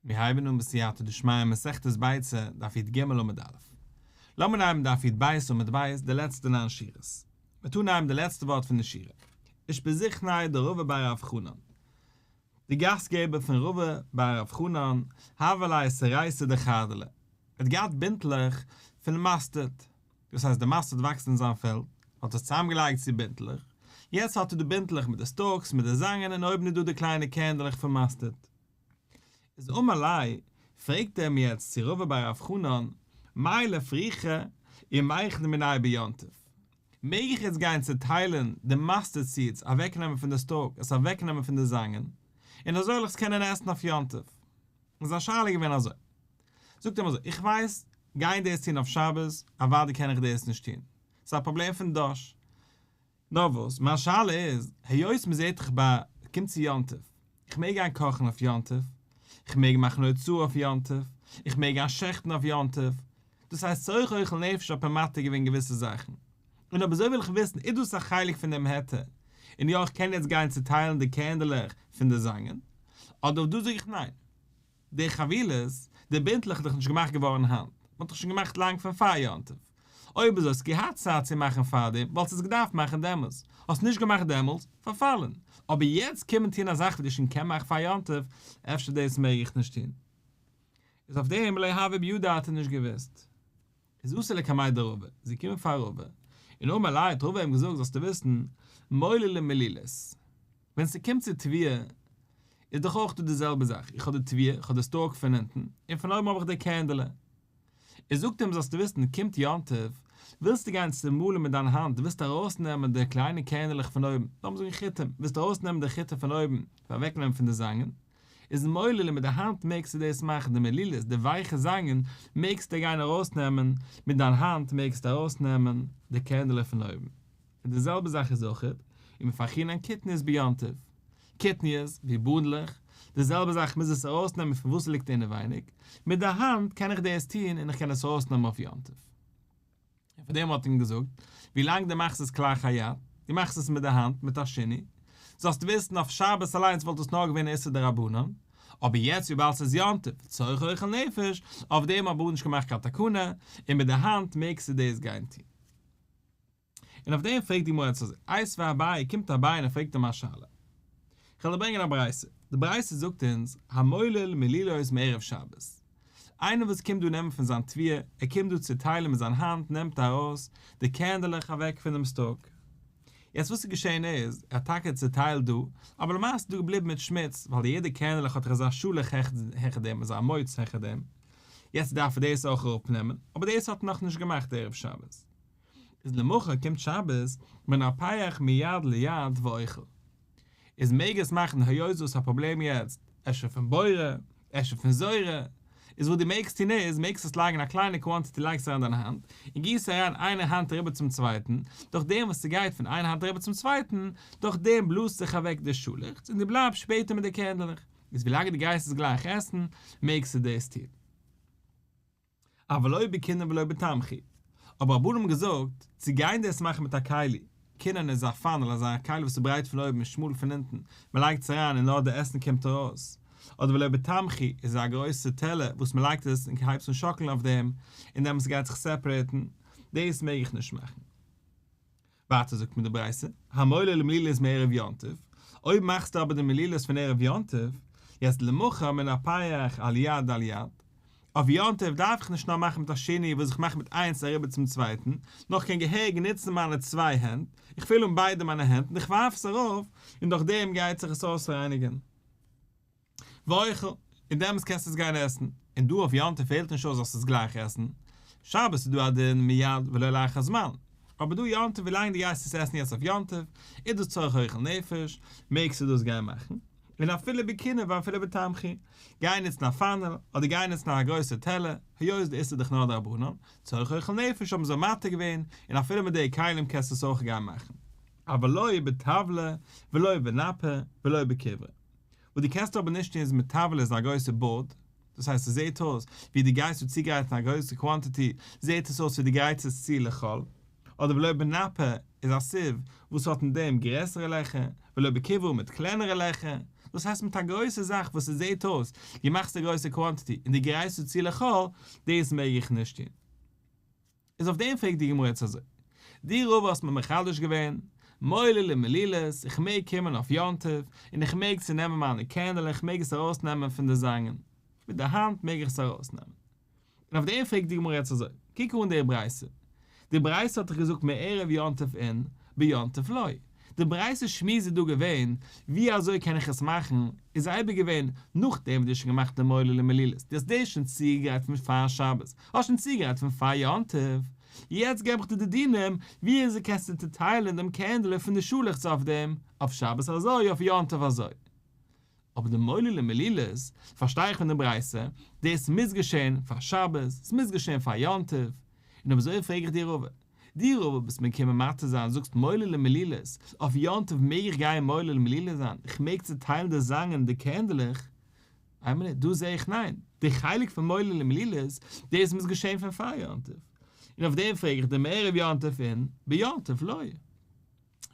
מיר הייבן אן בסייעתא דשמיא מסכת ביצה, דף י"ג עמוד א'. לאמיר נעמען דף י"ב עמוד ב', די לעצטע ניין שורות. מ'וועט אנהייבן די לעצטע ווארט פון די שורה. אושפיזכניה דרבא בר רב חנן. די גאסטגעבער פון רבא בר רב חנן, הוה ליה סירייתא דחרדלא. ער האט געהאט בינטלעך פון מאסטערד. דאס הייסט די מאסטערד וואקסט אין זיין פעלד, האט עס צוזאמגעלייגט צו בינטלעך, יעצט האט ער די בינטלעך מיט די stalks מיט די זאנגען און אויבן איז דא די קליינע קערנדלעך פון מאסטערד. איז אמר ליה, פרעגט ער אים יעצט צו רבא בר רב חנן, מהו לפרוכי ומיכלא מינייהו ביום טוב, מעג איך יעצט גיין צוטיילען די mustard seeds אוועקנעמען פון די stalk עס אוועקנעמען פון די זאנגען, און אזוי וועל איך עס קענען עסן אויף יום טוב? איז זיין שאלה געווען אזוי, זאגט אים אזוי, איך ווייס, גיין דאס טון אויף שבת, אוודאי קען איך דאס נישט טון, ס'איז א פראבלעם פון דש. נאר וואס, מיין שאלה איז, היות מ'זעט דאך ביי, קומט צו יום טוב, איך מעג גיין קאכן אויף יום טוב, איך מעג מאכן הוצאה אויף יום טוב, איך מעג גיין שעכטן אויף יום טוב, דאס הייסט צורך אוכל נפש האט מען מתיר געווען געוויסע זאכן, און אויב אזוי וויל איך וויסן איז דאס א חלק פון דעם היתר, און יא איך קען יעצט גיין צוטיילן די קערנדלעך פון די זאנגען, אדער דא זאג איך ניין, די חבילות, די בינטלעך איז דאך נישט געמאכט געווארן היינט, מען האט דאך שוין געמאכט לאנג פון פאר יום טוב, אויב אזוי האסט געהאט צייט צו מאכן פארדעם וואלסטו עס געדארפט מאכן דעמאלס, האסט נישט געמאכט דעמאלס, פארפאלן, אבער יעצט קומען טון א זאך וואס דו שוין קען מאכן פאר יום טוב, אפשר דאס מעג איך נישט טון. איז אויף דעם לא הוה בידיה האט ער נישט געוואוסט. איז אתא לקמיה דרבא, זי קומען פאר רבא, און אמר ליה האט רבא אים געזאגט זאלסטו וויסן, מולילי מלילות, ווען ס'קומט צו תבואה איז דאך אויך דא די זעלבע זאך, איך האב די תבואה, איך האב די stalk פון אונטן, און פון אויבן האב איך די קערנדעלע. ער זאגט אים זאלסטו וויסן, קומט יום טוב, ווילסטו גיין צומאלן מיט דיין האנט, דו ווילסט ארויסנעמען די קליינע קערנדעלעך פון אויבן, לאמיר זאגן חיטים, ווילסט ארויסנעמען די חיטה פון אויבן, אוועקנעמען פון די זאנגען, איז מולילי מיט די האנט מעגסטו דאס מאכן, די מלילות, די ווייכע זאנגען, מעגסטו גיין ארויסנעמען, מיט דיין האנט מעגסטו ארויסנעמען די קערנדעלעך פון אויבן. און די זעלבע זאך איז אויך ומפרכינן קטניות ביום טוב. קטניות, ווי בונדלעך, די זעלבע זאך מוז עס ארויסנעמען פון וואס ס'ליגט אינעווייניג, מיט די האנט קען איך דאס טון און איך קען עס ארויסנעמען אויף יום טוב. און פאר דעם האט אים געזאגט, ווי לאנג דו מאכסט עס כלאחר יד, דו מאכסט עס מיט די האנט, מיט א שינוי, זאלסטו וויסן אויף שבת אליינס וואלט עס נאר געווען איסור דרבנן, אבער יעצט וויבאלד ס'איז יום טוב, צורך אוכל נפש, אויף דעם האט מען נישט געמאכט קיין תקנה, און מיט די האנט מעגסטו דאס גיין טון. און אויף דעם פרעגט די גמרא יעצט אזוי, איתיביה אביי, קומט אביי און ער פרעגט אים א שאלה. כ'וועל דיר ברענגען א ברייתא. די ברייתא זאגט אונז, המוליל מלילות מערב שבת. איינער וואס קומט דא נעמען פון זיין תבואה, ער קומט דא צוטיילן מיט זיין האנט נעמט ארויס די קערנדלעך אוועק פונעם stalk. יעצט וואס איז געשען איז, ער האט טאקע צוטיילט דא, אבער למעשה איז דא געבליבן מיט שמוץ, ווייל יעדע קערנדלעך האט דאך אזא שאלעך העכער דעם, אזא מוץ העכער דעם. יעצט דארף ער דאס אויך אראפנעמען, אבער דאס האט ער נאכנישט געמאכט ערב שבת. איז למחר קומט שבת מנפח מיד ליד ואוכל. איז מעג עס מאכן היות דאס איז א פראבלעם יעצט, אפשר פון בורא, אפשר פון זורע, איז וואס דו מעגסט טון איז, מעגסט עס לייגן א קליינע quantity לייגסט אריין דיין האנט, און גיסט אריין איינע האנט אריבער צום צווייטן, דורך דעם וואס ס'גייט פון איין האנט אריבער צום צווייטן, דורך דעם בלאזט זיך אוועק די שאלעכץ און דו בלייבסט שפעטער מיט די קערנדלעך, איז ווילאנג דו גייסט עס גלייך עסן, מעגסטו דאס טון. אבל לא בכינון ולא בתמחוי. אבער רבנן האבן געזאגט, צו גיין דאס מאכן מיט א כלי, כינון איז א funnel, אזא כלי וואס איז ברייט פון אויבן און שמאל פון אונטן, מען לייגט עס אריין און נאר די עסן קומט ארויס. אדער ולא בתמחוי איז א גרויסע טעלער וואס מען לייגט עס און הייבט אן שאקלן אויף דעם, און דעמאלטס גייט זיך separate ן, דאס מעג איך נישט מאכן. ווייטער זאגט מיר די ברייתא, המוליל מלילות מערב יום טוב, אויב מאכסטו אבער די מלילות פון ערב יום טוב, יעצט למחר מנפח על יד על יד, אויף יום טוב דארף איך נישט נאר מאכן מיט א שינוי וואס איך מאך מיט איינס אריבער צום צווייטן, נאר איך קען געהעריג נוצן מיינע צוויי הענט, איך פיל אן ביידע מיינע הענט און איך ווארף עס ארויף, און דורך דעם גייט זיך עס אויסרייניגן. ואוכל, און דעמאלטס קענסטו עס גיין עסן, און דא אויף יום טוב פעלט נישט אויס זאלסט עס גלייך עסן, שבת איז דא א דין מיד ולא לאחר זמן, אבער דא יום טוב ווילאנג דו גייסט עס עסן יעצט אויף יום טוב, איז דאס צורך אוכל נפש, מעגסטו דאס גיין מאכן, און אפילו בכינון ואפילו בתמחוי, גיי נוצן א funnel, אדער גיי נוצן א גרויסע טעלער, היות די איסור איז דאך נאר דרבנן, צורך אוכל נפש האבן זיי מתיר געווען, און אפילו מיט די כלים קענסטו עס אויך גיין מאכן. אבל לא בטבלא ולא בנפה ולא בכברה. וואס דו קענסט אבער נישט טון איז מיט טבלא איז א גרויסע board, דאס הייסט עס זעט אויס ווי דו גייסט דא צוגרייטן א גרויסע quantity, זעט עס אויס ווי דו גרייטסט עס צו לחול, אדער ולא בנפה איז א sieve וואס האט אין דעם גרעסערע לעכער, ולא בכברה מיט קלענערע לעכער, דאס הייסט מיט א גרויסע זאך וואס עס זעט אויס דו מאכסט א גרויסע quantity און דו גרייסט עס צו לחול, דאס מעג איך נישט טון. איז אויף דעם פרעגט די גמרא יעצט אזוי, דו רבא האסט מיר מחדש געווען, מולל און מלילות, איך מעג קומען אויף יום טוב, און איך מעג צונעמען מיינע קערנדלעך, איך מעג עס ארויסנעמען פון די זאנגען, מיט די האנט מעג איך עס ארויסנעמען. און אויף דעם פרעגט די גמרא יעצט אזוי, קוק אן די ברייתא, די ברייתא האט דאך געזאגט מערב יום טוב אין, ביום טוב לא. די ברייתא שמועס איז דא געווען, ווי אזוי קען איך עס מאכן, איז אייביג געווען, נאכדעם וואס דו האסט שוין געמאכט די מולל און מלילות, דו האסט דאס שוין צוגעגרייט פון פאר שבת, האסט שוין צוגעגרייט פון פאר יום טוב, יעצט געב איך דיר די דינים, ווי אזוי קענסטו צוטיילן דעם קערנדעלע פון די שאלעכץ אויף דעם, אויף שבת אזוי, אויף יום טוב אזוי. אבער די מולל און מלילות, פארשטיי איך פון די ברייתא, דאס מוז געשען פאר שבת, עס מוז געשען פאר יום טוב, און אויב אזוי פרעג איך דיר רבא, דו רבא ביסט מיר געקומען מתיר זיין זאגסט מולל און מלילות, אויף יום טוב מעג איך גיין מולל און מלילות זיין, איך מעג צוטיילן די זאנגען די קערנדלעך, איין מינוט, דא זעה איך ניין, די חלק פון מולל און מלילות, דאס מוז געשען פון פאר יום טוב, און אויף דעם פרעג איך דיר מערב יום טוב אין, ביום טוב לא. און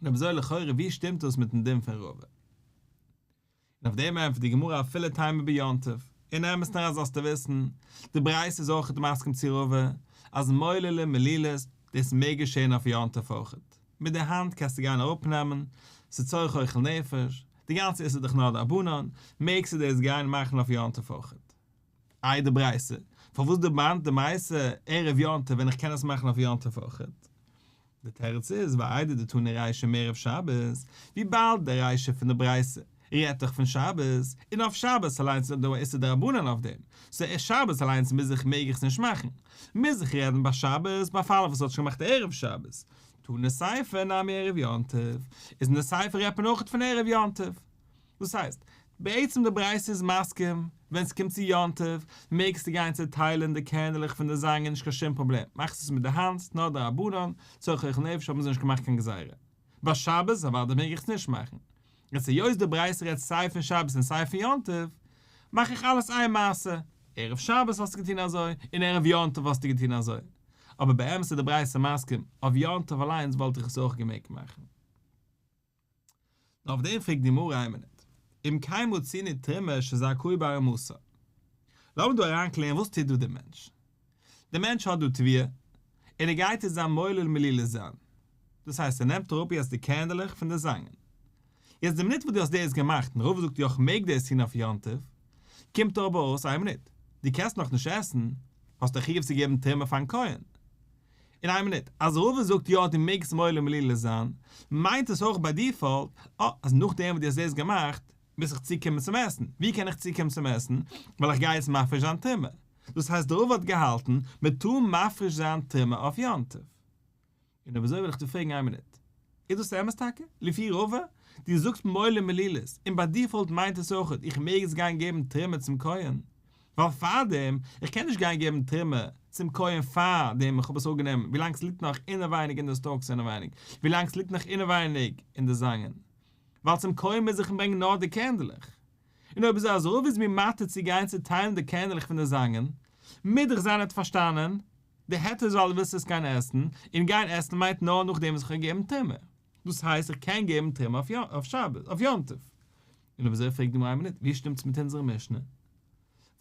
אויב אזוי לכאורה ווי שטימט דאס מיטן דין פון רבא? און אויף דעם ענטפערט די גמרא אפילו תימא ביום טוב, אין אמת'ן אריין זאלסטו וויסן, די ברייתא איז אויכעט מסכים צו רבא, אז מולל מלילות, דאס מעג געשען אויף יום טוב אויכעט, מיט די האנט קענסטו גיין אראפנעמען, ס'איז צורך אוכל נפש, די גאנצע איסור איז דאך נאר דרבנן, מעגסטו דאס גיין מאכן אויף יום טוב אויכעט. איי די ברייתא, פארוואס דערמאנט די ברייתא ערב יום טוב ווען איך קען עס מאכן אויף יום טוב אויכעט? די תירוץ איז ווייל איידי דתנא רישא מערב שבת, וויבאלד די רישא פון די ברייתא רעדט דאך פון שבת, און אויף שבת אליינס איז דא א איסור דרבנן אויף דעם, so שבת אליינס מוז איך מעג איך עס נישט מאכן, מוז איך רעדן ביי שבת ביי פאל וואס האט שוין געמאכט ערב שבת, תנא סיפא נמי ערב יום טוב, איז אין די סיפא רעדט מען אויכעט פון ערב יום טוב. דאס הייסט, בעצם די ברייתא איז מסכים, ווען ס'קומט צו יום טוב, מעגסטו גיין צעטיילען די קערנדלעך פון די זאנגען נישט קיין שום פראבלעם, מאכסט עס מיט די האנט, נאר דרבנן, צורך אוכל נפש האבן זיי נישט געמאכט קיין גזירה. ביי שבת אוודאי מעג איך עס נישט מאכן. יעצט היות די ברייתא רעדט סיי פון שבת און סיי פון יום טוב, מאך איך אלעס איין מעשה, ערב שבת האסטו געטון אזוי, און ערב יום טוב האסטו געטון אזוי. אבער באמת איז די ברייתא מסכים, אויף יום טוב אליינס וואלט איך עס אויך געמעגט מאכן. נאר אויף דעם פרעגט די גמרא איין מינוט, אם כן מצינו תרומה שזרקוה בערימתה. לאמיר דא אריינקלערן וואס טוט דא דער מענטש? דער מענטש האט דא תבואה, און ער גייט עס זיין מולל מלילות זיין. דאס הייסט ער נעמט אראפ יעצט די קערנדלעך פון די זאנגען. יעצט די מינוט וואס דו האסט דאס געמאכט און רבא זאגט יא כ'מעג דאס טון אויף יום טוב, קומט אבער אויס איין מינוט, דו קענסט נאכנישט עסן, האסט א חיוב צו געבן תרומה פארן כהן. אין איין מינוט, אז רבא זאגט יא דו מעגסט מולל מלילות זיין, מיינט עס אויך by default, אה, אז נאכדעם וואס דו האסט דאס געמאכט, מוז איך צוקומען צום עסן. ווי קען איך צוקומען צום עסן? ווייל איך גיי יעצט מפריש זיין תרומה. דאס הייסט רבא האט געהאלטן, מען טאר מפריש זיין תרומה אויף יום טוב. און אויב אזוי וויל איך דיר פרעגן איין מינוט. איז דאס אמת טאקע? לפי רבא? דו זאגסט מולל מלילות, און by default מיינט עס אויך איך מעג יעצט גיין געבן תרומה צום כהן, ווייל פארדעם, איך קען נישט גיין געבן תרומה צום כהן פאר דעם איך האב עס אפגענומען, ווילאנג ס'ליגט נאך אינעווייניג אין די stalks אינעווייניג, ווילאנג ס'ליגט נאך אינעווייניג אין די זאנגען. ווייל צום כהן מוז איך ברענגען נאר די קערנדלעך. און אויב איז אזוי רבא איז מיר מתיר צו גיין צוטיילן די קערנדלעך פון די זאנגען, מוז דאך זיין ער האט פארשטאנען, די היתר איז ווייל דו ווילסט עס גיין עסן, און גיין עסן מיינט נאר נאכדעם וואס איך האב געגעבן תרומה. דאס הייסט איך קען געבן תרומה אויף שבת, אויף יום טוב. און אויב אזוי פרעגט די גמרא איין מינוט, ווי שטימט עס מיט אונזערע משנה?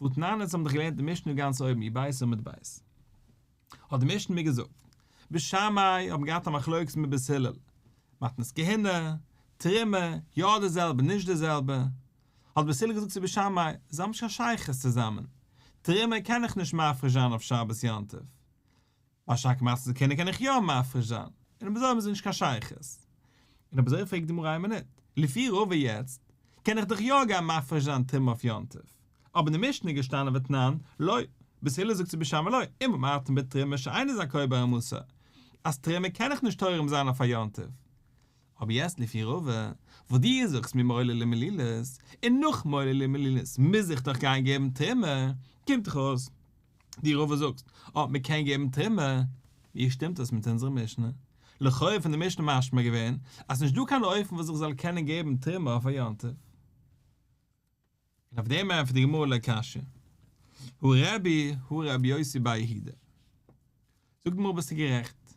והתנן אונז האבן דאך געלערנט די משנה גאנץ אויבן י"ב עמוד ב'. האט די משנה מיר געזאגט, בית שמאי האבן געהאט א מחלוקת מיט בית הלל, מתנות כהונה, תרומה, יא די זעלבע נישט די זעלבע, האט בית הלל געזאגט צו בית שמאי, זיי האבן נישט קיין שייכות צוזאמען, תרומה קען איך נישט מפריש זיין אויף שבת יום טוב, משא כ מתנות כהונה קען איך יא מפריש זיין, און אויב אזוי האבן זיי נישט קיין שייכות. און אויב אזוי פרעגט די גמרא איין מינוט, לפי רבא יעצט קען איך דאך יא גיין מפריש זיין תרומה אויף יום טוב, אבער אין די משנה איז געשטאנען ותנן, לא, בית הלל זאגט צו בית שמאי לא, אם אמרתם בתרומה שאינה זכאי בערימתה, אז תרומה קען איך נישט תורם זיין אויף א יום טוב. אבער יעצט לפי רבא, וואס דו זאגסט מיר מולל מלילות, און נאך מולל מלילות מוז איך דאך גיין געבן תרומה, קומט דאך אויס, דו רבא זאגסט, אה, מען קען געבן תרומה, ווי שטימט דאס מיט אונזערע משנה? לכאו' פון די משנה משמע געווען אז ס'נישט דא קיין אופן וואס איך זאל קענען געבן תרומה אויף א יום טוב. און אויף דעם ענטפערט די גמרא לא קשיא, הא רבי הא רבי יוסי בר יהודה. זאגט די גמרא ביסטו גערעכט,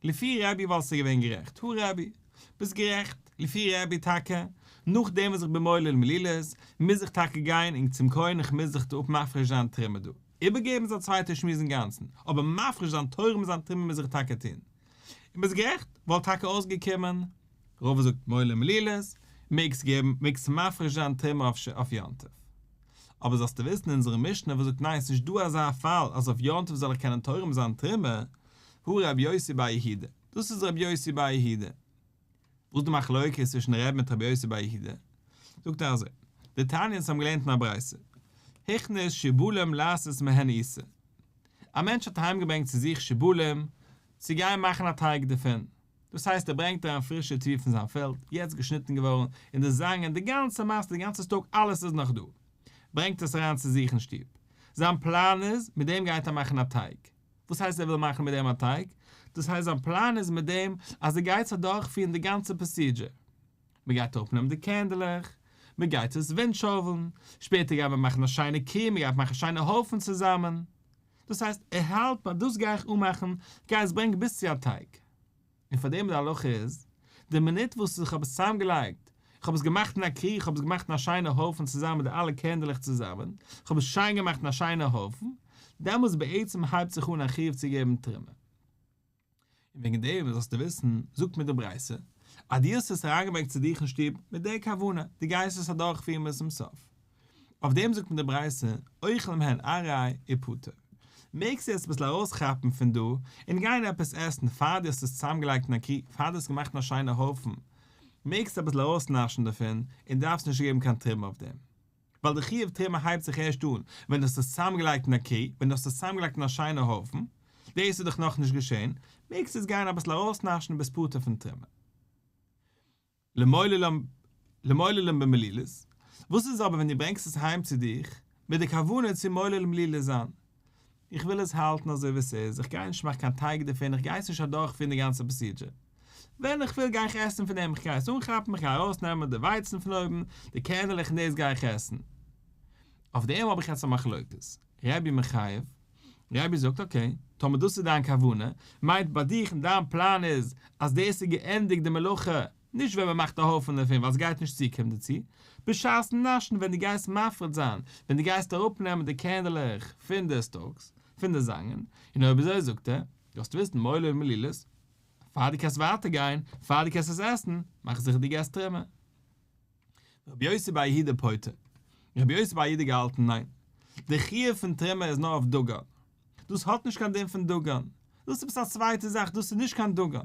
לפי רבי וואלסטו געווען גערעכט, הא רבי, ביסט גערעכט, לפי רבי טאקע, נאכדעם וואס איך בין מולל מלילות, מוז איך טאקע גיין און צום כהן איך מוז זיך דא אפ מפריש זיין תרומה דא. איבערגעבן איז א צווייטע שמועס אינגאנצן, אבער מפריש זיין תורם זיין תרומה מוז איך טאקע טון. און ביסט גערעכט, וואלט טאקע אויסגעקומען. רבא זאגט מולל מלילות, מעגסט געבן, מעגסט מפריש זיין תרומה אויף יום טוב. אבער זאלסטו וויסן אונזערע משנה וואס זאגט ניין ס'נישט דא אזא פאל אז אויף יום טוב זאל איך קענען תורם זיין תרומה, הא רבי יוסי בר יהודה, דאס איז רבי יוסי בר יהודה. וואס איז די מחלוקת צווישן רבי מיט רבי יוסי בר יהודה? זאגט ער אזוי, דתניא אונז האבן געלערנט אין א ברייתא, הכניס שיבולים לעשות מהן עיסה, א מענטש האט אהיימגעברענגט צו זיך שיבולים צו גיין מאכן א טייג דערפון, דאס הייסט ער ברענגט אריין פרישע תבואה פון זיין פעלד, יעצט געשניטן געווארן, און די זאנגען, די גאנצע מעשה, די גאנצע stalk, אלעס איז נאך דא. ברענגט עס אריין צו זיך אין שטוב. זיין פלאן איז, מיט דעם גייט ער מאכן א טייג. וואס הייסט ער וויל מאכן מיט דעם א טייג? דאס הייסט זיין פלאן איז מיט דעם אז ער גייט עס אדורכפירן די גאנצע procedure. מען גייט אראפנעמען די קערנדלעך, מען גייט עס ווינטשאוועלן, שפעטער גייט מען מאכן א שיינע קרי, מען גייט מאכן שיינע הויפן צוזאמען. דאס הייסט ער האלט ביי דאס גיי איך אנמאכן, גיי עס ברענגען ביז צו א טייג. און פאר דעם די הלכה איז, די מינוט וואס איך האב עס צוזאמגעלייגט, איך האב עס געמאכט אין א קרי, איך האב עס געמאכט אין א שיינע הויפן צוזאמען מיט די אלע קערנדלעך צוזאמען, איך האב עס שיין געמאכט אין א שיינע הויפן, דעמאלטס בעצם הייבט זיך אן א חיוב צו געבן תרומה. און וועגן דעם זאלסטו וויסן, זאגט מיר די ברייתא, אז דו האסט עס אריינגעברענגט צו דיך אין שטוב מיט די כוונה, דו גייסט עס אדורכפירן ביז צום סוף. אויף דעם זאגט מיר די ברייתא, אוכל מהן עראי ופטור. מעגסטו עס אביסל ארויסכאפן פון דא און גיין עפעס עסן פאר דו האסט עס צוזאמגעלייגט אין א כרי, פאר דו האסט געמאכט אין א שיינע הויפן, מעגסטו אביסל ארויסנאשן דערפון און דארפסט נישט געבן קיין תרומה אויף דעם. ווייל די חיוב תרומה הייבט זיך ערשט אן ווען דו האסט עס צוזאמגעלייגט אין א כרי, ווען דו האסט עס צוזאמגעלייגט אין א שיינע הויפן, דאס איז דאך נאכנישט געשען, מעגסטו עס גיין אביסל ארויסנאשן און ביסט פטור פון תרומה. למוללים במלילות, וואס איז אבער ווען דו ברענגסט עס אהיים צו דיך מיט די כוונה צו מולל מלילות זיין? איך וויל עס האלטן אזוי ווי עס איז, איך גיי נישט מאכן קיין טייג דערפון, איך גיי עס נישט אדורכפירן די גאנצע procedure. ווען איך וויל גיי איך עסן פון דעם, איך גיי עס אנכאפן, איך גיי ארויסנעמען די ווייצן פון אויבן, די קערנעלעך און דאס גיי איך עסן. אויף דעם האב איך יעצט א מחלוקת. רבי מחייב, רבי זאגט okay, טאמער דאס איז דיין כוונה, מיינט ביי דיך און דיין פלאן איז אז דאס איז געענדיגט די מלאכה, נישט ווען מען מאכט א הויפן דערפון ווייל עס גייט נישט צוקומען דערצו, בשעת'ן נאשן ווען דו גייסט מפריד זיין, ווען דו גייסט אראפנעמען די קערנדלעך פון די stalks, פון די זאנגען, און אויב אזוי זאגט ער, זאלסטו וויסן מולל מלילות, פאר דו קענסט ווייטער גיין, פאר דו קענסט עס עסן, מאך זיכער דו געסט תרומה. רבי יוסי בר יהודה פוטר. רבי יוסי בר יהודה געהאלטן ניין. די חיוב פון תרומה איז נאר אויף דגן. דאס האט נישט קיין דין פון דגן. דאס איז עפעס א צווייטע זאך, דאס איז נישט קיין דגן.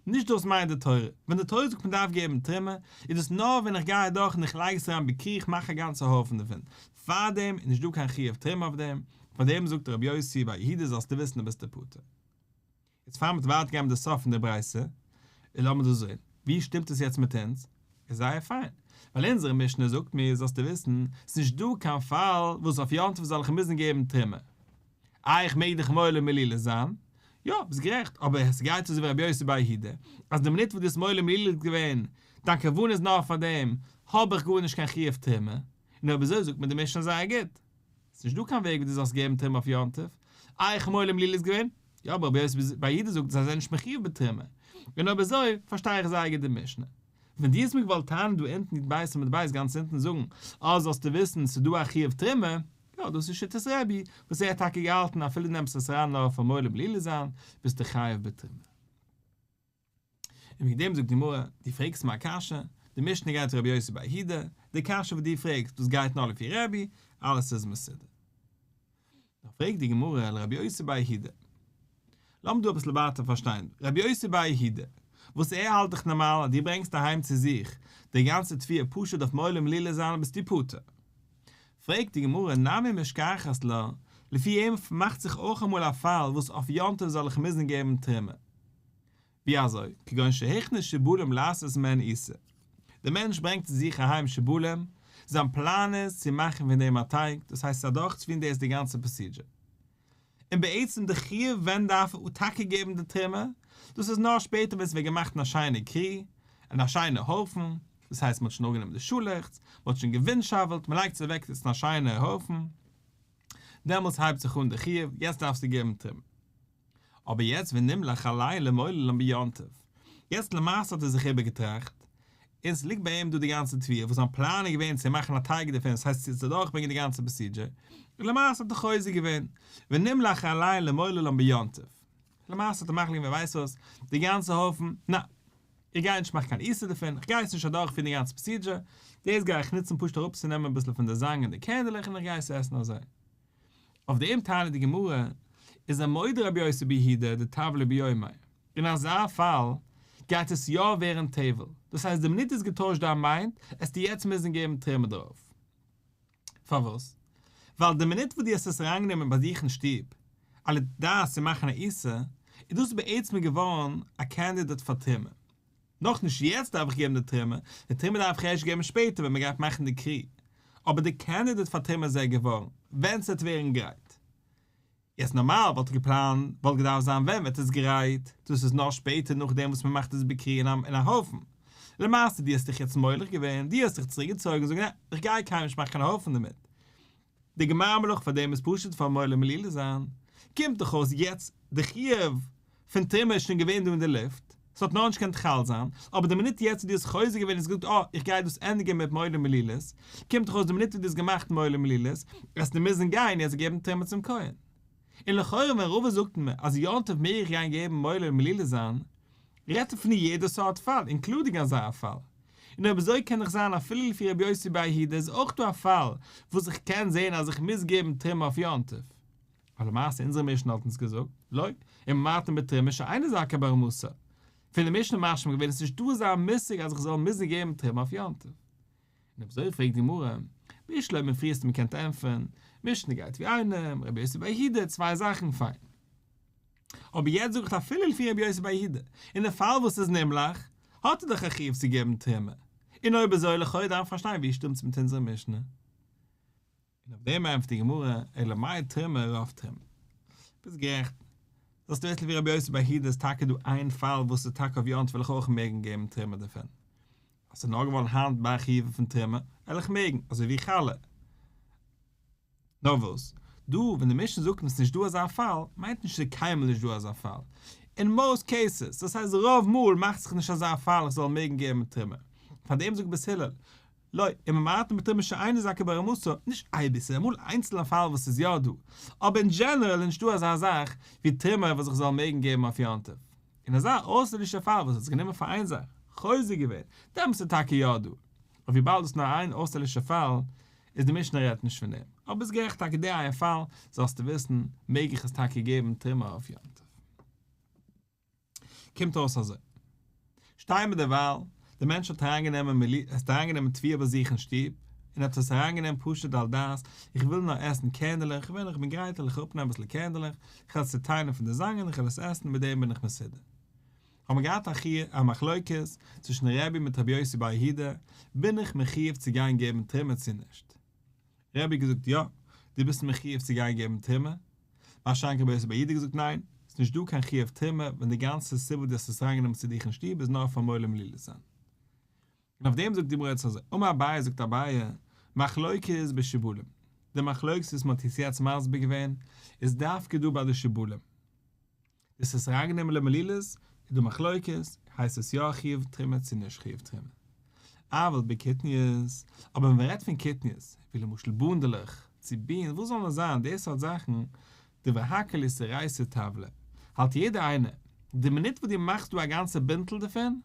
נישט דאס מיינט די תורה. ווען די תורה זאגט מען דארף געבן תרומה, איז דאס נאר ווען איך גיי אדורך און איך לייג עס אריין בכרי, איך מאך א גאנצע הויפן דערפון. פארדעם איז נישט דא קיין חיוב תרומה אויף דעם. פארדעם זאגט רבי יוסי בר יהודה זאלסטו וויסן דו ביסט פטור. יעצט פאר מ'וועט ווייטער גיין מיט די סוף פון די ברייתא, און לאמיר דאס זען, ווי שטימט עס יעצט מיט אונז? איז זייער פיין, ווייל אונזערע משנה זאגט מיר, זאלסטו וויסן, ס'איז נישט דא קיין פאל וואס אויף יום טוב זאל איך מוזן געבן תרומה. איי איך מעג דאך מולל מלילות זיין? יא, ביסט גערעכט, אבער עס גייט אזוי ווי רבי יוסי בר יהודה, אז די מינוט וואס דו האסט מולל מלילות געווען, דיין כוונה איז נאר פאר דעם, האב איך גארנישט קיין חיוב תרומה, און אויב אזוי זאגט מיר די משנה זייער גוט. ס'נישט דא קיין וועג ווי דו זאלסט געבן תרומה אויף יום טוב. איי איך מולל מלילות געווען? יא אבער רבי יוסי בר יהודה זאגט זיי זענען נישט מחיוב בתרומה. און אויב אזוי פארשטיי איך זייער גוט די משנה. ווען דו האסט מיר געוואלט טענה'ן דא אונטן י"ב עמוד ב' גאנץ אונטן זאגן אז זאלסטו וויסן ס'איז דא א חיוב תרומה, יא דאס איז שיטת רבי וואס ער האט טאקע געהאלטן אפילו דו נעמסט עס אריין נאר פאר מולל מלילות זיין ביסטו חייב בתרומה. און וועגן דעם זאגט די גמרא, דו פרעגסט מיר א קשיא, די משנה גייט רבי יוסי בר יהודה, די קשיא וואס דו פרעגסט דאס גייט נאר לפי רבי, אלעס איז מסודר. דאן פרעגט די גמרא לרבי יוסי בר יהודה, לאמיר דא אביסל ווייטער פארשטיין, רבי יוסי בר יהודה, וואס ער האלט דאך נארמאל אז דו ברענגסט אהיים צו זיך די גאנצע תבואה פשוט אויף מולל מלילות זיין ביסטו פטור. פרעגט די גמרא נמי משכחת לה, לפי אים מאכט זיך אויך אמאל א פאל וואס אויף יום טוב זאל איך מוזן געבן תרומה, ווי אזוי? כגון שהכניס שיבולים לעשות מהן עיסה. דער מענטש ברענגט צו זיך אהיים שיבולים, זיין פלאן איז צו מאכן פון דעם א טייג, דאס הייסט אדורכצופירן דאס די גאנצע procedure. און בעצם די חיוב ווען דארף ער טאקע געבן די תרומה, דאס איז נאר שפעטער ווען עס ווערט געמאכט אין א שיינע כרי, אין א שיינע הויפן, דאס הייסט מען האט שוין אראפגענומען די שאלעכץ, מען האט שוין געווינטשאוועלט, מען לייגט עס אוועק אין א שיינע הויפן, דעמאלטס הייבט זיך אן די חיוב, יעצט דארפסטו געבן תרומה. אבער יעצט ונמלך עליה למוללן ביום טוב, יעצט למעשה האט ער זיך איבערגעטראכט, און ס'ליגט ביי אים דא די גאנצע תבואה וואס זיין פלאן איז געווען צו מאכן א טייג דערפון, ס'הייסט צו דורכברענגען די גאנצע procedure, און למעשה האט ער חוזר געווען, ונמלך עליהן למוללן ביום טוב. למעשה האט ער מחליט געווען ווייסט וואס, די גאנצע הויפן, נא, איך גיי נישט מאכן קיין עיסה דערפון, איך גיי עס נישט אדורכפירן די גאנצע procedure, דאס גיי איך נוצן פשוט אראפצונעמען אביסל פון די זאנג און די קערנדלעך און איך גיי עס עסן אזוי. אויף דעם טענה'ט די גמרא, איז ער מודה רבי יוסי בר יהודה דטבלא ביומיה, אין אזא פאל גייט עס יא ווערן טבל, דאס הייסט די מינוט איז געטוישט דיין mind, עסטו יעצט מוזן געבן תרומה דערויף. פארוואס? ווייל די מינוט וואס דו האסט עס אריינגענומען ביי זיך אין שטוב, על דעת צו מאכן א עיסה, איז דאס בעצם געווארן א candidate פאר תרומה. נאכנישט יעצט דארף איך געבן די תרומה, די תרומה דארף איך ערשט געבן שפעטער ווען מען גייט מאכן די כרי. אבער די candidate פאר תרומה איז ער געווארן, ווען ס'וועט ווערן גרייט. יעצט נארמאל וואלט איך געפלאנט וואלט געדארפט זיין ווען ווערט עס גרייט, דאס איז נאר שפעטער נאכדעם וואס מען מאכט עס בכרי אין א הויפן. למעשה דו האסט דיך יעצט מולך געווען, דו האסט דיך צוריק געצויגן און זאגן נע, איך גיי קיינמאל נישט מאכן קיין הויפן דערמיט. די גמר מלאכה פאר דעם איז פשוט פאר מולל מלילה זיין. קומט דאך אויס יעצט די חיוב פון תרומה איז שוין געווען דא אין די לופט, ס'האט נאר נישט געקענט חל זיין, אבער די מינוט יעצט וואס דו האסט חוזר געווען און האסט געזאגט אה, איך גיי דאס ענדיגען מיט מולל מלילות, קומט דאך אויס די מינוט וואס דו האסט געמאכט מולל מלילות, וועסטו מוזן גיין יעצט געבן תרומה צום כהן. און לכאורה ווען רבא זאגט מיר אז יום טוב מעג איך גיין געבן מולל מלילות זיין, רעדט ער פון יעדע סארט פאל, including אזא פאל. און אויב אזוי קען דאך זיין אפילו לפי רבי יוסי בר יהודה איז אויך דא א פאל וואס איך קען זען אז איך מוז געבן תרומה אויף יום טוב. אבער למעשה אונזערע משנה האט אונז געזאגט, לא, וממעטין בתרומה שאינו זכאי בארמסר. פון די משנה משמע געווען עס איז נישט דא אזא מושג אז איך זאל מוזן געבן תרומה אויף יום טוב. און אויב אזוי פרעגט די גמרא, בשלמא פריער האסטו מיר געקענט ענטפערן, משנה גייט ווי איינעם, רבי יוסי בר יהודה, צוויי זאכן פיין. אבער יעצט זאג איך אפילו לפי רבי יוסי בר יהודה, אין די פאל וואס איז נמלך, האט ער דאך א חיוב צו געבן תרומה. און אויב אזוי לכאו' דארף מען פארשטיין ווי שטימט עס מיט אונזערע משנה. און אויף דעם ענטפערט די גמרא, אלא מאי תרומה רוב תרומה. ביסט גערעכט. זאלסטו וויסן ווי רבי יוסי בר יהודה איז טאקע דא איין פאל וואס איז טאקע אויף יום טוב וועל איך אויך מעגן געבן תרומה דערפון. אז ס'איז נאר געווארן היינט ביי חיוב פון תרומה, וועל איך מעגן, אזוי ווי חלה. נאר וואס, דא ווען די משנה זאגט מיר ס'איז נישט דא אזא פאל, מיינט נישט ס'איז קיינמאל נישט דא אזא פאל. אין most cases, דאס הייסט רוב מאל מאכט זיך נישט אזא פאל איך זאל מעגן געבן תרומה. פארדעם זאגט בית הלל, לא, וממעטין בתרומה שאינו זכאי בהרמתה, נישט אייביג, ס'איז אמאל איינצלנע פאל וואס ס'איז יא דא, אבער אין דזשענערעל איז נישטא אזא זאך ווי תרומה וואס איך זאל מעגן געבן אויף יום טוב. אין אזא אויסטערלישע פאל וואס האט זיך גענומען פאר איין זאך, חוזר געווען, דעמאלטס איז טאקע יא דא. אבער וויבאלד דאס איז נאר איין אויסטערלישע פאל, איז די משנה רעדט נישט פון דעם. אבער ביסט גערעכט טאקע די איין פאל, זאלסטו וויסן, מעג איך עס טאקע געבן תרומה אויף יום טוב. קומט אויס אזוי. שטייען מיר דערווייל, דער מענטש האט אריינגענומען האט אריינגענומען תבואה ביי זיך אין שטוב, און האט עס אריינגענומען פשוט על דעת, איך וויל נאר עסן קערנדלעך, ווען איך בין גרייט וועל איך אראפנעמען אביסל קערנדלעך, איך וועל עס צעטיילן פון די זאנגען, איך וועל עס עסן, מיט דעם בין איך מסודר. האבן מיר געהאט א מחלוקת צווישן רבי מיט רבי יוסי בר יהודה, בין איך מחיוב צו גיין געבן תרומה צו נישט? רבי האט געזאגט יא, דו ביסט מחיוב צו גיין געבן תרומה, מה שאין כן רבי יוסי בר יהודה געזאגט ניין, ס'איז נישט דא קיין חיוב תרומה ווען די גאנצע סיבה וואס דו האסט עס אריינגענומען צו דיך אין שטוב איז נאר פאר מולל מלילות זיין. און אויף דעם זאגט די גמרא יעצט אזוי, אמר אביי זאגט אביי, מחלוקת בשיבולים, די מחלוקת וואס מען האט יעצט מסביר געווען איז דווקא דא ביי די שיבולים, איז עס אריינגענומען למלילות, איז דא מחלוקת, הייסט עס יא חיוב תרומה צו נישט חיוב תרומה. אבל בקטניות, אבער ווען מ'רעדט פון קטניות, ווי למשל בונדלעך, צו beans, וואס זאל נאר זיין, די סארט זאכן, דברי הכל איתעורייתא טבלא, האלט יעדער איינער, די מינוט וואס דו מאכסט דא א גאנצע בינטל דערפון,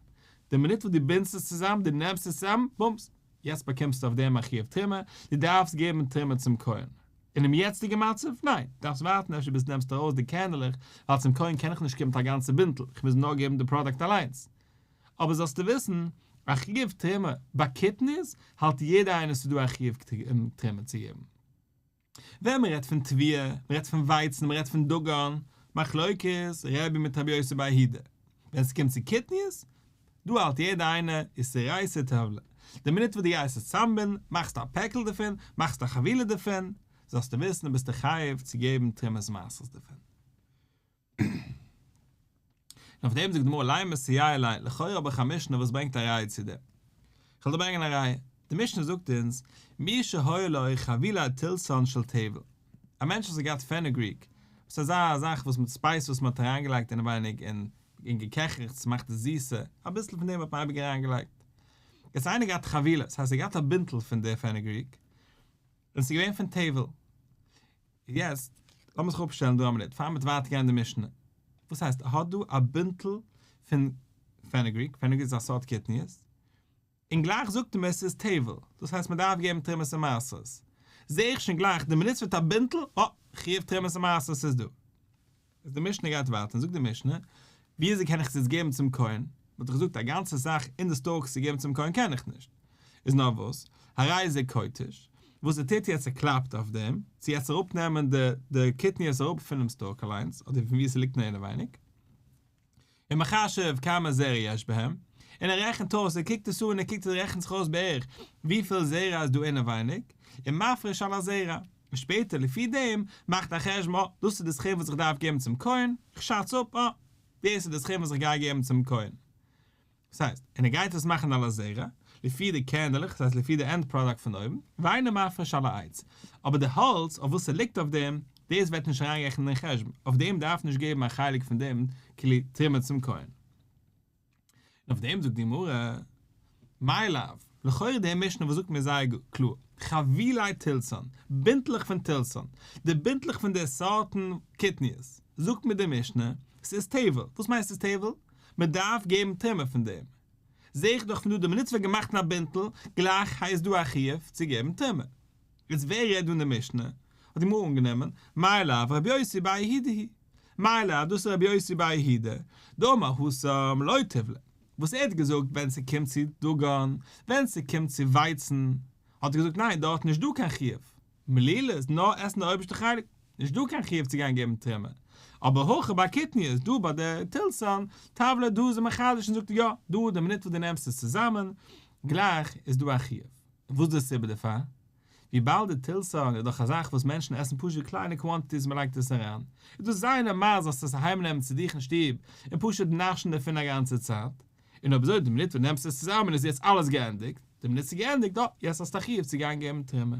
די מינוט וואס דו בינדסט עס צוזאם, דו נעמסט עס צוזאם, בומס, יעצט באקומסטו אויף דעם א חיוב תרומה, דו דארפסט געבן תרומה צום כהן. אינעם יעצטיגן מצב? ניין, דארפסט ווארטן אפשר ביז נעמסט ארויס די קערנעלעך, ווייל צום כהן קען איך נישט קומען מיט א גאנצע בינטל, איך מוז נאר געבן די פראדוקט אליינס. אבער זאלסטו וויסן, א חיוב תרומה ביי קטניות האלט יעדער איינער ס'איז דא א חיוב תרומה צו געבן. ווען מ'רעדט פון תבואה, מ'רעדט פון ווייצן, מ'רעדט פון דגן, מחלוקת רבי מיט רבי יוסי בר יהודה. ווען ס'קומט צו קטניות, דא האלט יעדער איינער איתעורייתא טבלא. די מינוט וואס דו גייסט עס צאמבינדן, מאכסטו א פעקל דערפון, מאכסטו א חבילה דערפון, זאלסטו וויסן דו ביסט חייב צו געבן תרומת מעשרות דערפון. און אויף דעם זאגט די גמרא לימא סייע ליה, לכאורה האב איך א משנה וואס ברענגט א ראיה צו דעם. איך וועל דיר ברענגען א ראיה. די משנה זאגט אונז, מי שהיה לו חבילי תלתן של טבל. א מענטש וואס האט געהאט fenugreek, וואס איז אזא זאך וואס מיט spice וואס מען האט אריינגעלייגט אינעווייניג אין אין געקעכעכץ מאכט עס זיסער, אביסל פון דעם האט מען אייביג אריינגעלייגט. יעצט איינער געהאט חבילה, ס'הייסט ער געהאט א בינטל פון די פענעגריק, און ס'איז געווען פון טבל. יעצט, לאמיר זיך אפשטעלן דא א מינוט, פאר מ'וועט ווייטער גיין אין די משנה. וואס הייסט, ער האט דא א בינטל פון פענעגריק, פענעגריק איז א סארט קטניות, און גלייך זאגט ער מיר ס'איז טבל, דאס הייסט מ'דארף געבן תרומות און מעשרות. זע איך שוין גלייך די מינוט ס'ווערט א בינטל, אה, חיוב תרומות און מעשרות איז דא. איז די משנה גייט ווייטער און זאגט די משנה, ווי אזוי קען איך עס יעצט געבן צום כהן? מ'האט דאך געזאגט א גאנצע זאך אין די stalks צו געבן צום כהן קען איך נישט. איז נאר וואס, הרי זה כותש, וואס ער טוט יעצט ער קלאפט אויף דעם, צו יעצט אראפנעמען די די קטניות אראפ פונעם stalk אליינס, אדער פון ווי עס ליגט אינעווייניג. ומחשב כמה זרע יש בהם, און ער רעכנט אויס, ער קוקט עס אן, ער קוקט ער רעכנט זיך אויס בערך וויפיל זרע איז דא אינעווייניג, ומפריש על הזרע, און שפעטער לפי דעם מאכט א חשבון, אה, דאס איז די סכום וואס איך דארף געבן צום כהן, איך שאץ אפ, אה, דאס איז די סכום וואס איך גיי געבן צום כהן. דאס הייסט, און ער גייט עס מאכן על הזרע, לפי די קערנדלעך, דאס הייסט לפי די end product פון אויבן, ואינו מפריש על העץ, אבער די האלץ אויף וואס ס'ליגט אויף דעם, דאס ווערט נישט אריינגערעכנט אין חשבון, אויף דעם דארף נישט געבן א חלק פון דעם כלי תרומה צום כהן. און אויף דעם זאגט די גמרא, מאי לאו, לכאורה די משנה וואס זאגט מיר זייער קלאר, חבילי תלתן, בינטלעך פון תלתן, די בינטלעך פון די סארטן קטניות, זאגט מיר די משנה, ס'איז טבל, וואס מיינט ס'איז טבל? מען דארף געבן תרומה פון דעם. זע איך דאך פון דא די מינוט ס'ווערט געמאכט אין א בינטל, גלייך הייסט דא א חיוב צו געבן תרומה. איצט ווער רעדט דא אין די משנה? האט די גמרא אנגענומען, מאי לאו רבי יוסי בר יהודה היא. מאי לאו דאס איז רבי יוסי בר יהודה, דאמר התם לא טבלא. וואס ער האט געזאגט ווען ס'קומט צו דגן, ווען ס'קומט צו ווייצן, האט ער געזאגט ניין דארט נישט דא קיין חיוב. מלילות, נאר עסן די אויבערשטע חלק, נישט דא קיין חיוב צו גיין געבן תרומה. אבער הכא ביי קטניות, דא ביי די תלתן, טבלא דא איז ער מחדש און זאגט יא, דא די מינוט וואס דו נעמסט עס צוזאמען, גלייך איז דא א חיוב. וואס איז די סיבה דערפאר? וויבאלד די תלתן איז דאך א זאך וואס מענטשן עסן פשוט קליינע quantities מען לייגט עס אריין, איז דאס זייער נארמאל זאלסט עס אהיים נעמען צו דיך אין שטוב און פשוט נאשן דערפון א גאנצע צייט, און אויב אזוי די מינוט וואס דו נעמסט עס צוזאמען איז יעצט אלעס געענדיגט, די מינוט ס'איז געענדיגט, אה, יעצט האסטו א חיוב צו גיין געבן תרומה.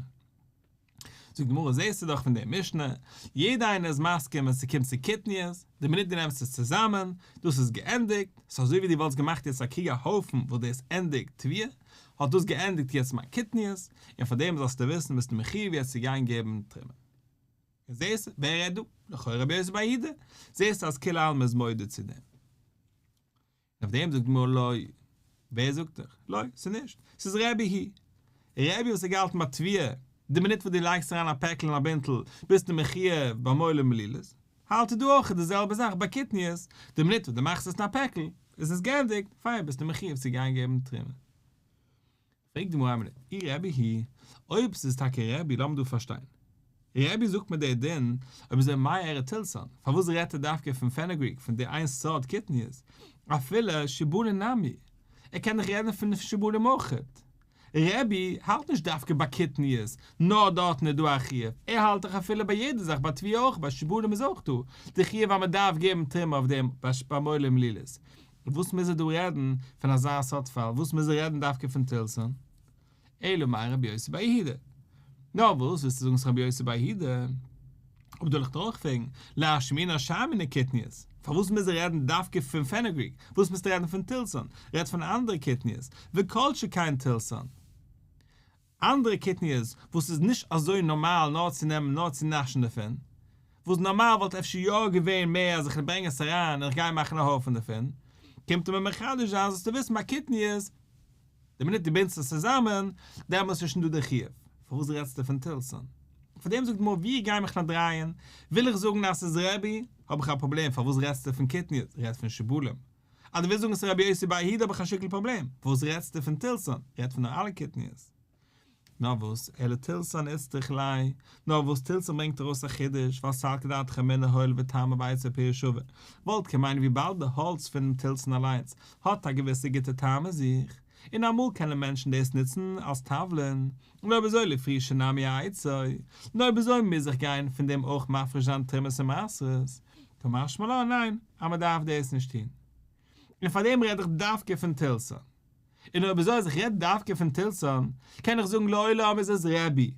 זאגט די גמרא, זעסטו דאך פון די משנה, יעדער איינער איז מסכים ווען ס'קומט צו קטניות, די מינוט דו נעמסט עס צוזאמען, דאס איז געענדיגט, ס'איז אזוי ווי דו וואלסט געמאכט יעצט א קריגע הויפן וואס דאס ענדיגט תבואה, האט דאס געענדיגט יעצט מיין קטניות, און פאר דעם זאלסטו וויסן ביסטו מחיוב יעצט צו גיין געבן תרומה. און זעסט ווער רעדט דא? לכאורה רבי יוסי בר יהודה, זעסטו אז כולי עלמא איז מודה צו דעם. און אויף דעם זאגט די גמרא לא, ווער זאגט דיך? לא, ס'איז נישט, ס'איז רבי היא. רבי וואס האט געהאלטן ביי תבואה, די מינוט וואס דו לייגסט אריין א פעקל אין א בינטל ביסטו מחיוב ביי מוליד מלילות, האלט ער דא אויך די זעלבע זאך ביי קטניות, די מינוט וואס דו מאכסט עס אין א פעקל, איז עס געענדיגט, פיין ביסטו מחיוב צו גיין געבן תרומה. פרעגט די גמרא א מינוט, אי רבי היא, אויב ס'איז טאקע רבי, לאמיר דא פארשטיין. רבי זאגט מיר דער דין, אויב אזוי מאי איריא תלתן, פארוואס רעדט ער דווקא פון fenugreek, פון די איין סארט קטניות, אפילו שיבולים נמי, ער קען דאך רעדן פון שיבולים אויכעט. רבי האלט נישט דווקא ביי קטניות, נאר דארטן איז דא א חיוב, ער האלט דאך אפילו ביי יעדע זאך, ביי תבואה אויך, ביי שיבולים איז אויך דא די חיוב אז מ'דארף געבן תרומה אויף דעם ביי מוליד מלילות. וואס מוז ער דא רעדן פון אזא סארט פאל? וואס מוז ער רעדן דווקא פון תלתן? אלא מאי רבי יוסי בר יהודה. נאר וואס ווילסטו זאגן ס'איז רבי יוסי בר יהודה? אבער דא וויל איך דיר אויך פרעגן, לאשמועינן שאר מיני קטניות, פארוואס מוז ער רעדן דווקא פון fenugreek? וואס מוזטו רעדן פון תלתן? רעד פון אנדערע קטניות, וכל שכן תלתן. אנדערע קטניות וואס איז נישט אזוי נארמאל נאר צו נעמען נאר צו נאשן דערפון, וואס נארמאל וואלט אפשר יא געווען מער אז איך ברענג עס אריין און איך גיי מאכן א הויפן דערפון, קומט ער מיר מחדש זיין זאלסטו וויסן ביי קטניות, די מינוט דו בינדסט עס צוזאמען, דעמאלס איז שוין דא דער חיוב. פארוואס רעדסטו פון תלתן? פאר דעם זאגט די גמרא ווי גיי מיך נאר דרייען, וויל איך זאגן אז ס'איז רבי, האב איך א פראבלעם, פארוואס רעדסטו פון קטניות, רעד פון שיבולים. אז דו ווילסט זאגן ס'איז רבי יוסי בר יהודה האב איך א שטיקל פראבלעם, וואס רעדסטו פון תלתן? רעד פון אלע קטניות. נאר וואס, אלא תלתן איצטריך ליה, נאר וואס תלתן ברענגט ארויס א חידוש, ווייל סלקא דעתך אמינא הואיל וטעמא בעצו ופירא שווה, וואלט געמיינט וויבאלד די האלץ פונעם תלתן אליינס האט א געוויסע גוטע טעם אין זיך, און אמאל קענען מענטשן דאס נוצן אלס תבלין, און אויב אזוי לפרושי נמי אעצו, און אויב אזוי מוז איך גיין פון דעם אויך מפריש זיין תרומות און מעשרות, קא משמע לן ניין, אז מען דארף דאס נישט טון. און פאר דעם רעד איך דווקא פון תלתן. און אויב אזוי אז איך רעד דווקא פון תלתן, קען איך זאגן לעולם איז עס רבי.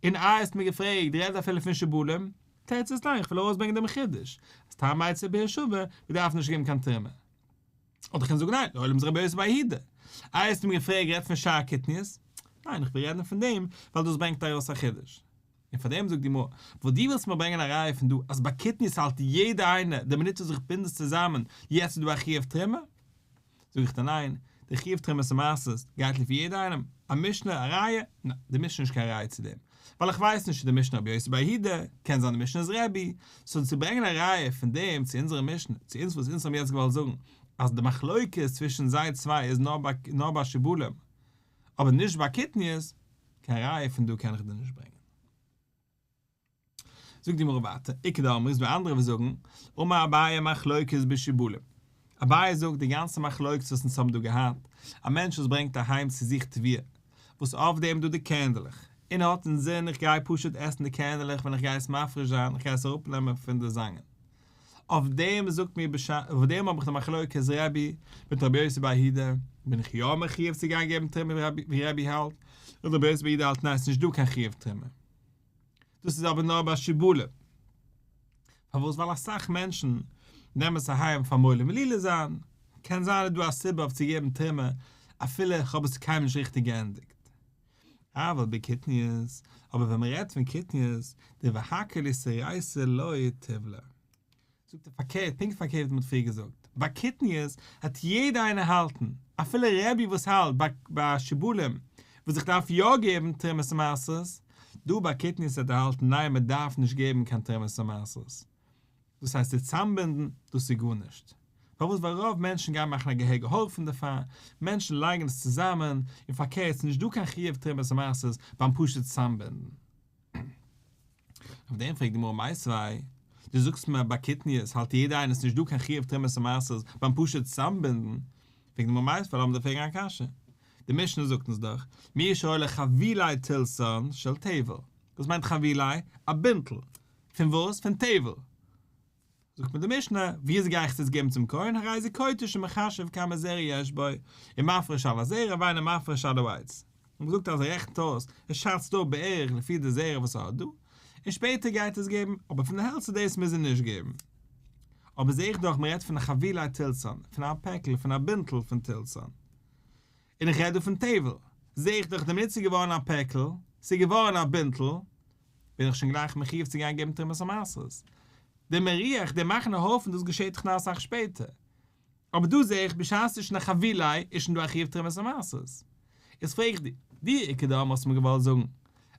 און איי האסט מיר געפרעגט, רעד אפילו פון שיבולים? תירוץ איז ניין, איך וויל ארויסברענגען דעם חידוש, אז טעם עצו ופירא שווה, מען דארף נישט געבן קיין תרומה. אדער קען זאגן ניין, לעולם איז רבי יוסי בר יהודה. איי האסטו מיר געפרעגט רעדט פון שאר קטניות? ניין איך וויל רעדן פון דעם ווייל דאס ברענגט ארויס א חידוש. און פאר דעם זאגט די גמרא, וואס דו ווילסט מיר ברענגען א ראיה פון דא אז ביי קטניות האלט יעדער איינער די מינוט וואס איך בינד עס צוזאמען יעצט איז דא א חיוב תרומה? זאג איך דיר ניין, די חיוב תרומת ומעשרות גייט לפי יעדער איינעם, א משנה א ראיה? ניין, די משנה איז נישט קיין ראיה צו דעם, ווייל איך ווייס נישט צו די משנה רבי יוסי בר יהודה, קען זיין די משנה איז רבי, סאו צו ברענגען א ראיה פון דעם צו אונזערע משנה, צו אונז וואס אונז האבן יעצט געוואלט זאגן אז די מחלוקת צווישן זיי צוויי איז נאר ביי שיבולים, אבער נישט ביי קטניות, קיין ראיה פון דא קען איך דיר נישט ברענגען. זאגט די גמרא ווייטער, איכא דאמרי איז דא אנדערע וואס זאגן, אמר אביי מחלוקת בשיבולים. אביי זאגט די גאנצע מחלוקת וואס אונז האבן דא געהאט, א מענטש וואס ברענגט אהיים צו זיך תבואה, וואס אויף דעם דא די קערנדלעך, און ער האט אינזין איך גיי פשוט עסן די קערנדלעך ווען איך גיי עס מפריש זיין, איך גיי עס אראפנעמען פון די זאנגען. אויף דעם זאגט מיר אויף דעם האב איך די מחלוקת רבי מיט רבי יוסי בר יהודה, בין איך יא מחויב צו גיין געבן תרומה ווי רבי האלט, און רבי יוסי בר יהודה האלט ניין ס'נישט דא קיין חיוב תרומה. דאס איז אבער נאר ביי שיבולים. פארוואס? ווייל אסאך מענטשן נעמען עס אהיים פאר מולל מלילה זיין, קען זיין איז דא א סיבה אויף צו געבן תרומה אפילו איך האב עס קיינמאל נישט ריכטיג געענדיגט. אבל בקטניות, אבער ווען מען רעדט פון קטניות, דבהכל איסורייתא לא תיבלע. זאגט ער פארקערט, פונקט פארקערט ווי מען האט פריער געזאגט, ביי קטניות האט יעדער איינער האלטן, אפילו רבי וואס האלט ביי ביי שיבולים וואס איך דארף יא געבן תרומות ומעשרות, דא ביי קטניות האט ער האלטן ניין מען דארף נישט געבן קיין תרומות ומעשרות. דאס הייסט צו צאמבינדן, דאס איז גארנישט. פארוואס? ווייל רוב מענטשן גייען מאכן א געהעריגע הויפן דערפאר, מענטשן לייגן עס צוזאמען, און פארקערט ס'איז נישט דא קיין חיוב תרומות ומעשרות ביים פשוט צאמבינדן. אויף דעם פרעגט די גמרא מיתיבי, דו זאגסט מיר ביי קטניות האלט יעדער איינער ס'נישט דא קיין חיוב תרומות ומעשרות ביים פשוט צאמבינדן, פרעגט די גמרא מיתיבי לאמיר דיר פרעגן א קשיא, די משנה זאגט אונז דאך, מי שהיה לו חבילי תלתן של טבל, וואס מיינט חבילי? א בינטל, פון וואס? פון טבל. זאגט מיר די משנה, ווי אזוי גיי איך עס געבן צום כהן, הרי זה כותש ומחשב כמה זרע יש בו, ומפריש על הזרע ואינו מפריש על העץ. און געזאגט אז ער רעכנט אויס, ער שאצט אפ בערך לפי די זרע וואס ער האט דא, און שפעטער גייט ער עס געבן, אבער פון די העלצער דאס מוז ער נישט געבן. אבער זעה איך דאך מען רעדט פון א חבילי תלתן, פון א פעקל, פון א בינטל פון תלתן. און איך רעד דא פון טבל, זעה איך דאך די מינוט ס'איז געווארן א פעקל, ס'איז געווארן א בינטל, בין איך שוין גלייך מחיוב צו גיין געבן תרומות ומעשרות. דער מריח, דער מאכן א הויפן, דאס געשעט דאך נאר אסאך שפעטער. אבער דא זעה איך בשעת ס'איז שוין א חבילי איז שוין דא א חיוב תרומות ומעשרות. איז פרעג איך דיר, דו איכא דאמרי האסט מיר געוואלט זאגן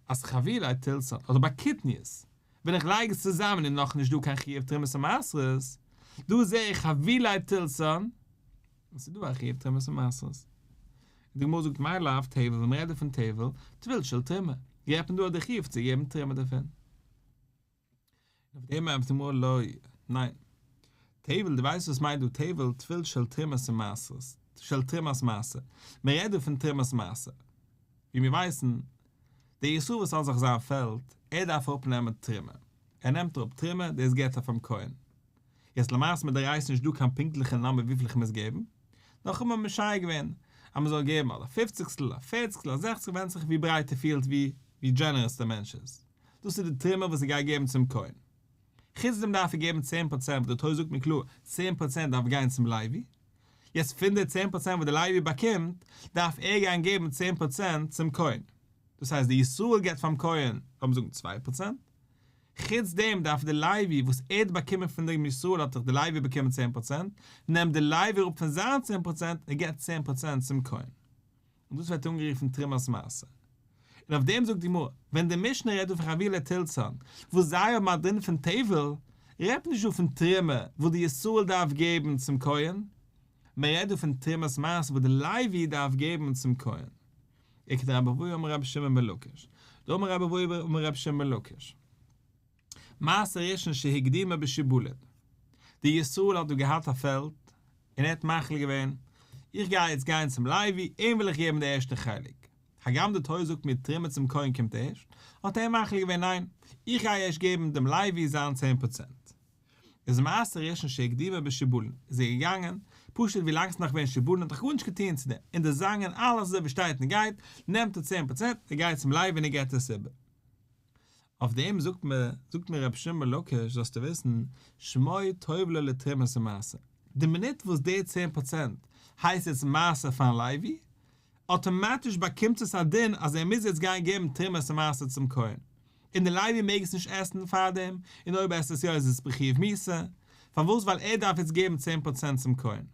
אז חבילי תלתן אדער ביי קטניות ווען איך לייג עס צוזאמען איז נאכנישט דא קיין חיוב תרומות ומעשרות, דא זעה איך חבילי תלתן, און ס'איז דא א חיוב תרומות ומעשרות. און די גמרא זאגט מאי לאו טבל, ווען מ'רעדט דא פון טבל, טבול של תרומה, געבט מען דא די חיוב צו געבן תרומה דערפון. און אויף דעם ענטפערט די גמרא לא, ניין. טבל, דו ווייסט וואס מיינט דא טבל, טבול של תרומות ומעשרות, של תרומת מעשר. מ'רעדט דא פון תרומת מעשר. ווי מיר ווייסן, דער ישראל וואס האט זיך זיין פעלד, ער דארף אראפנעמען תרומה. ער נעמט אראפ תרומה, דאס געבט ער פאר'ן כהן. יעצט למעשה מדאורייתא איז נישט דא קיין פונקטליכע נומבער וויפיל איך מוז געבן, נאר כ'האב מיר משער געווען אז מ'זאל געבן אדער א פופציגסטל, א פערציגסטל, א זעכציגסטל ווענדט זיך ווי ברייט ער פילט ווי ווי דזשענערעס דער מענטש איז. דאס איז די תרומה וואס ער גייט געבן צום כהן. חוץ דעם דארף ער געבן 10% וואס די תורה זאגט מיר קלאר 10% דארף גיין צום לוי. יעצט פון די 10% וואס די לוי באקומט דארף ער גיין געבן 10% צום כהן. דאס הייסט די ישראל געבט פאר'ן כהן לאמיר זאגן 2%, חוץ דעם דארף די לוי וואס ער האט באקומען פון דעם ישראל האט דאך די לוי באקומען 10%, נעמט די לוי אראפ פון זיין 10% און געבט 10% צום כהן. און דאס ווערט אנגערופן תרומת מעשר. און אויף דעם זאגט די גמרא, ווען די משנה רעדט דא פון חבילי תלתן, וואס זיי האבן א דין פון טבל, רעדט מען נישט דא פון תרומה וואס די ישראל דארף געבן צום כהן, מען רעדט דא פון תרומת מעשר וואס די לוי דארף געבן צום כהן. וכדרבי אבהו אמר רבי שמעון בן לקיש, דאמר רבי אבהו אמר רבי שמעון בן לקיש, מעשר ראשון שהקדימו בשיבולין, דער ישראל האט דא געהאט א פעלד, און ער האט מחליט געווען, איך גיי יעצט גיין צום לוי, אים וויל איך געבן די ערשטע חלק, הגם די תורה זאגט מיר תרומה צום כהן קומט ערשט, האט ער מחליט געווען ניין, איך גיי ערשט געבן דעם לוי זיין צען פראצענט. איז מעשר ראשון שהקדימו בשיבולין, איז ער געגאנגען, פשוט ווי לאנג ס'איז נאך געווען שיבולין האט ער גארנישט געטוען צו דעם, און די זאנגען אלעס אזוי ווי שטייט און גייט, נעמט ער צען פראצענט, ער גייט צום לוי און ער געבט עס איבער. אויף דעם זאגט מיר, זאגט מיר רבי שמעון בן לקיש, זאלסטו וויסן, שמו טוב לו לתרומת ומעשר. די מינוט וואס די 10% הייסט יעצט מעשר פארן לוי, אטאמאטיש באקומט עס א דין אז ער מוז יעצט גיין געבן תרומת ומעשר צום כהן, און די לוי מעג עס נישט עסן פארדעם, און אויב עסט עס יא איז עס בחיוב מיתה, פארוואס ווייל ער דארף יעצט געבן 10% צום כהן.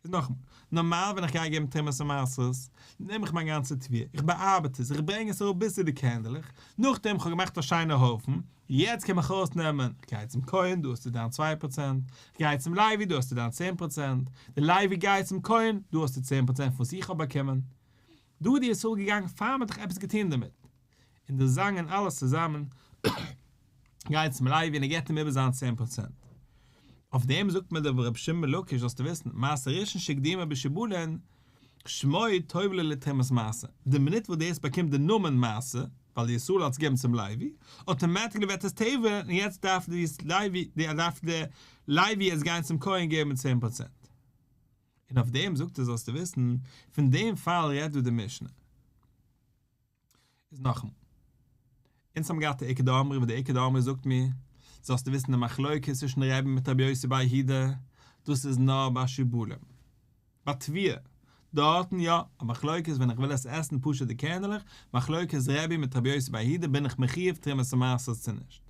איז נאכאמאל, נארמאל ווען איך גיי געבן תרומות און מעשרות, נעם איך מיין גאנצע תבואה, איך באארבעט עס, איך ברענג עס אראפ ביז צו די קערנדלעך, נאכדעם איך האב געמאכט א שיינע הויפן, יעצט קום איך ארויסנעמען, איך גיי צום כהן, דא האסטו דיין 2%, איך גיי צום לוי, דא האסטו דיין 10%, די לוי גייט צום כהן, דא האסטו 10% פון וואס איך האב באקומען. דא איז די ישראל געגאנגען פאר מען האט דאך עפעס געטון דערמיט. און די זאנגען אלעס צוזאמען גייט צום לוי און ער געבט אים איבער זיין 10%. אויף דעם זאגט מיר דער רבי שמעון בן לקיש זאלסטו וויסן, מעשר ראשון שהקדימו בשיבולין, שמו טובלו לתרומת מעשר, די מינוט וואס דאס באקומט די נאמען מעשר, ווייל די ישראל האט עס געגעבן צום לוי, automatically ווערט עס טבל, און יעצט דארף די לוי, דארף די לוי יעצט גיין צום כהן געבן 10%. און אויף דעם זאגט ער זאלסטו וויסן, פון דעם פאל רעדט דא די משנה. איז נאכאמאל. אונז האבן געהאט די איכא דאמרי וואס די איכא דאמרי זאגט מיר, זאלסטו וויסן די מחלוקת צווישן רבי מיט רבי יוסי בר יהודה, דאס איז נאר ביי שיבולים. ביי תבואה, דארטן יא, א מחלוקת ווען איך וויל עס עסן פשוט די קערנעלעך, מחלוקת רבי מיט רבי יוסי בר יהודה בין איך מחיוב תרומת ומעשרות צו נישט.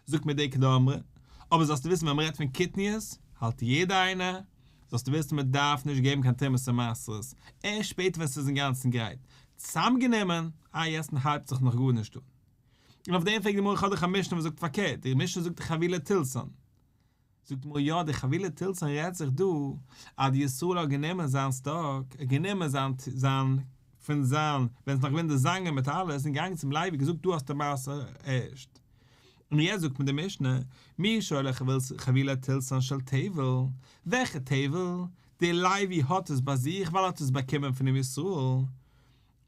זאגט מיר די איכא דאמרי, אבער זאלסטו וויסן ווען מ'רעדט פון קטניות, האלט יעדער איינער, זאלסטו וויסן מ'דארף נישט געבן קיין תרומות און מעשרות, ערשט שפעטער ווען ס'איז אינגאנצן גרייט, צוזאמגענומען, איי עסן הייבט זיך נאך גארנישט אן. און אויף דעם פרעגט די גמרא איך האב דאך א משנה וואס זאגט פארקערט, די משנה זאגט חבילי תלתן. זאגט די גמרא יא די חבילי תלתן רעדט זיך דא אז די ישראל האט גענומען זיין stalk, ער האט גענומען זיין זיין פון זיין ווען עס נאך געווען די זאנגען מיט אלעס און געגאנגען צום לוי געזאגט דא האסטו מעשר ערשט. און יעצט זאגט מיר די משנה מי שהולך חבילי תלתן של טבל, וועלכע טבל? די לוי האט עס ביי זיך ווייל ער האט עס באקומען פונעם ישראל,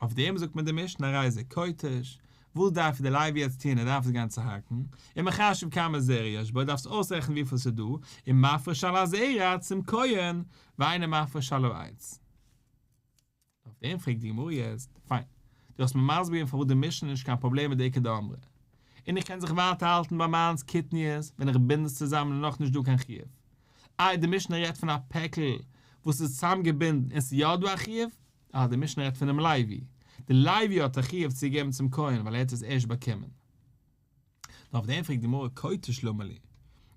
אויף דעם זאגט מיר די משנה הרי זה כותש, וואס דארף די לוי יעצט טון ער דארף עס גיין צוהאקן, ומחשב כמה זרע יש בו, דארפסט אויסרעכענען וויפיל ס'איז דא, ומפריש על הזרע צום כהן, ואינו מפריש על העץ. אויף דעם פרעגט די גמרא יעצט, פיין, דו האסט מיר מסביר געווען פארוואס די משנה איז נישט קיין פראבלעם מיט די איכא דאמרי, און איך קען זיך ווייטער האלטן ביי מיינס קטניות ווען איך בינד עס צוזאמען איז נאכנישט דא קיין חיוב, איי די משנה רעדט פון א פעקל וואס איז צוזאמגעבינדן און ס'איז יא דא א חיוב, אה, די משנה רעדט פונעם לוי. די לוי האט א חיוב צו געבן צום כהן ווייל ער האט עס ערשט באקומען. נאר אויף דעם פרעגט די גמרא כותש למה לי.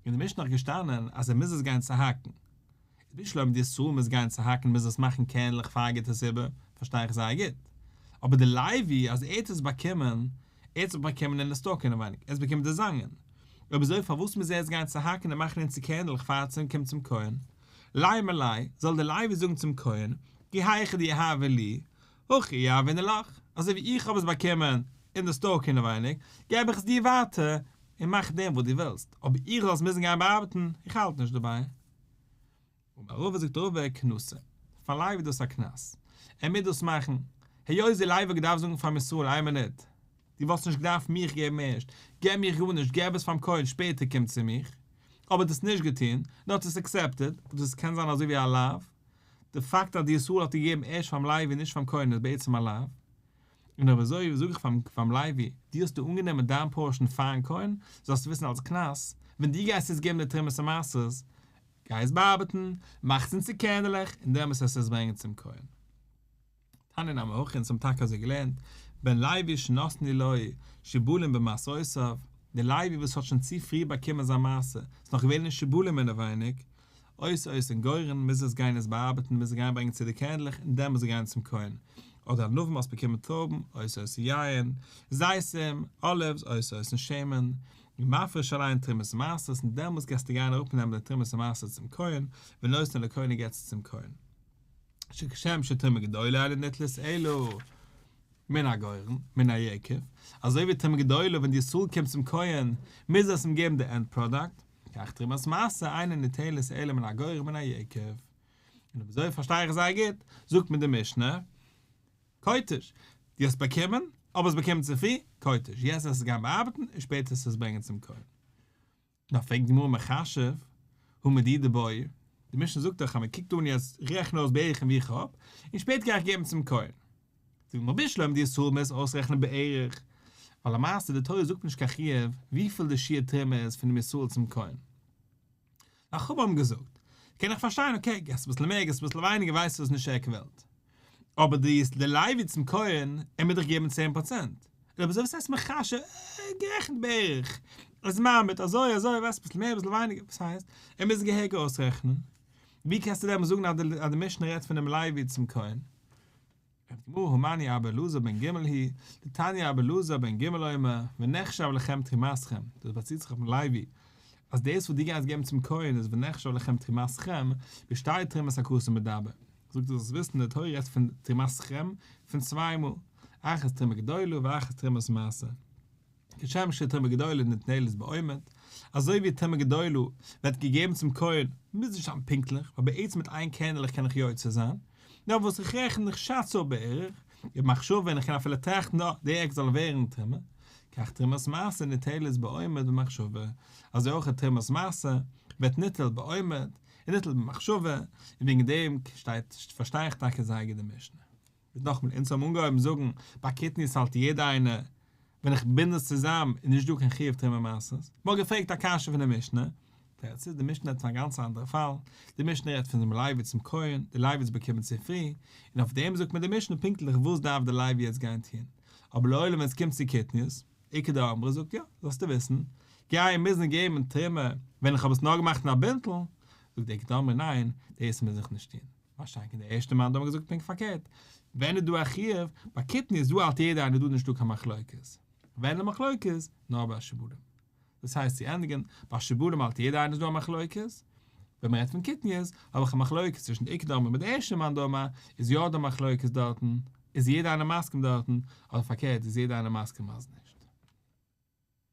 אין די משנה איז געשטאנען אז ער מוז עס גיין צוהאקן. איז בשלמא די ישראל מוז גיין צוהאקן מוז עס מאכן קערנלעך פאר ער גיבט עס איבער, פארשטיי איך זייער גוט. אבער די לוי אז ער האט עס באקומען, ער האט עס באקומען אין די stalk אינעווייניג, ער האט עס באקומען די זאנגען. אויב אזוי פארוואס מוז ער עס גיין צוהאקן און מאכן אונז צו קערנלעך פאר ער קומט צום כהן? לימא ליה, זאל דער לוי זאגן צום כהן, כי היכי דיהבו לי, הכי יהבינן לך, אזוי ווי איך האב עס באקומען אין די stalk אינעווייניג, געב איך עס דיר ווייטער, און מאך דעם וואס דו ווילסט, אבער איך זאל עס מוזן גיין באארבעטן, איך האלט נישט דערביי. אמר רבא זאגט רבא קנסא, פאר לוי איז דאס א קנס, ער מוז דאס מאכן, היות די לוי האט געדארפט זאגן פארן ישראל איין מינוט, דו וואלסט נישט געדארפט מיך געבן ערשט, געב מיך גארנישט, געב עס פארן כהן שפעטער קום צו מיך, אבער האט עס נישט געטון, נאר האט עס accepted, וואס דאס קען זיין אזוי ווי א לאו, די פאקט אז די ישראל האט געגעבן ערשט פארן לוי און נישט פארן כהן איז בעצם א לאו. און אויב אזוי זאג איך פארן לוי, דו האסט דא אנגענומען דיין portion פארן כהן, זאלסטו וויסן אלס קנס, ווען דו גייסט יעצט געבן די תרומות ומעשרות, גיי עס באארבעטן, מאך עס אין צו קערנעלעך, און דעמאלס וועסטו עס ברענגען צום כהן. תניא נמי הכי, אונז האבן טאקע אזוי געלערנט, בן לוי שנתנו לו שיבולים במעשרותיו, דער לוי וואס האט שוין צו פרי באקומען זיין מעשר, איז נאך געווען אין שיבולים אינעווייניג, עושה אותן גורן, מוז עס גיין עס באארבעטן, מוז עס גיין ברענגען צו די קערנדלעך, און דען מוז ער גיין צום כהן. אדער ענבים האסט באקומען טרויבן, עושה אותן יין, זיתים, olives, עושה אותן שמן, ומפריש עליהן תרומת ומעשרות, און דעמאלטס גייסטו גיין אראפנעמען די תרומת ומעשרות צום כהן, ונותנה לכהן און געבסט עס צום כהן. שכשם שתרומה גדולה אינה ניטלת אלא מן הגורן, מן היקב, אזוי ווי תרומה גדולה ווען די ישראל קומט צום כהן מוז ער עס אים געבן די end product, כך תרומת מעשר אינה ניטלת אלא מן הגורן מן היקב. און אויב אזוי פארשטיי איך זייער גוט, זאגט מיר די משנה, כותש, דו האסט באקומען, אבער עס באקומען צו פרי, כותש, יעצט וועסטו עס גיין באארבעטן און שפעטער וועסטו עס ברענגען צום כהן. נאר פרעגט די גמרא מחשב הא מדידה בעי, די משנה זאגט דאך אז מען קוקט אן יעצט רעכן אויס בערך ווי איך האב, און שפעטער גיי איך געבן צום כהן. זאגט די גמרא בשלמא די ישראל מוז אויסרעכענען בערך, ווייל למעשה די תורה זאגט נישט קיין חיוב וויפיל די שיעור תרומה איז פונעם ישראל צום כהן. חכמים האבן געזאגט. קען איך פארשטיין okay, געסט אביסל מער, געסט אביסל ווייניגער, ווייסטו וואס נישט עק וועלט. אבער די די לוי צום כהן, ער מוז דאך געבן 10%. אבער אזוי וואס הייסט מחשב, גערעכנט בערך. אז מען מיט אזוי אזוי, ווייסט אביסל מער אביסל ווייניגער, וואס הייסט? ער מוז געהעריג אויסרעכענען. ווי קענסטו דען זאגן אז די משנה רעדט פונעם לוי צום כהן? גמרא הא מני אבא אלעזר בן גמל היא, דתניא אבא אלעזר בן גמל אומר, ונחשב לכם תרומתכם, דאס באציט זיך אויפן לוי, אז דאס וואס דו גייסט געבן צום כהן איז ונחשב לכם תרומתכם, בשתי תרומות הכתוב מדבר. זאגט ער זאלסט וויסן די תורה רעדט פון תרומתכם פון צוויי מאל, אחת תרומה גדולה ואחת תרומת מעשר. כשם שתרומה גדולה ניטלת בעומד, אזוי ווי תרומה גדולה ווערט געגעבן צום כהן, מוז נישט זיין פונקטליך, ווייל בעצם מיט איין קערנעלעך קען איך יוצא זיין, נאר וואס איך רעכן איך שאץ אפ בערך, במחשבה און איך קען אפילו טראכטן אה, די עק זאל ווערן תרומה, כך תרומת מעשר ניטלת בעומד במחשבה, אזוי אויך תרומת מעשר ווערט ניטל בעומד, און ניטל במחשבה, און וועגן דעם שטייט פארשטיי איך טאקע זייער גוט די משנה. איז נאכאמאל, אונז האבן אנגעהויבן זאגן, ביי קטניות האלט יעדער איינער, ווען איך בינד עס צוזאם איז נישט דא קיין חיוב תרומה מעשרות. מ'האט געפרעגט א קשיא פון די משנה, תירוץ איז, די משנה רעדט פון א גאנץ אנדערע פאל, די משנה רעדט פון דעם לוי צום כהן, די לוי האט עס באקומען צופרי, און אויף דעם זאגט מיר די משנה פונקטליך וואס דארף די לוי יעצט גיין טון. אבער לעולם ווען עס קומט צו קטניות, איכא דאמרי זאגט יא, זאלסטו וויסן, גיי מוזן געבן תרומה ווען איך האב עס נאר געמאכט אין א בינטל, זאגט די איכא דאמרי ניין, דאס מוז איך נישט טון. מה שאין כן די ערשטע מאן דאמר געזאגט פונקט פארקערט, ווען איז דא א חיוב, ביי קטניות דא האלט יעדער איינער דא נישט דא קיין מחלוקת, ווען איז מחלוקת, נאר ביי שיבולים. דאס הייסט צו ענדיגן, ביי שיבולים האלט יעדער איינער איז דא א מחלוקת, ווען מען רעדט פון קטניות, האב איך א מחלוקת צווישן די איכא דאמרי מיט די ערשטע מאן דאמר, איז יא דא מחלוקת דארטן, איז יעדער איינער מסכים דארטן, אדער פארקערט איז יעדער איינער מסכים אז נישט.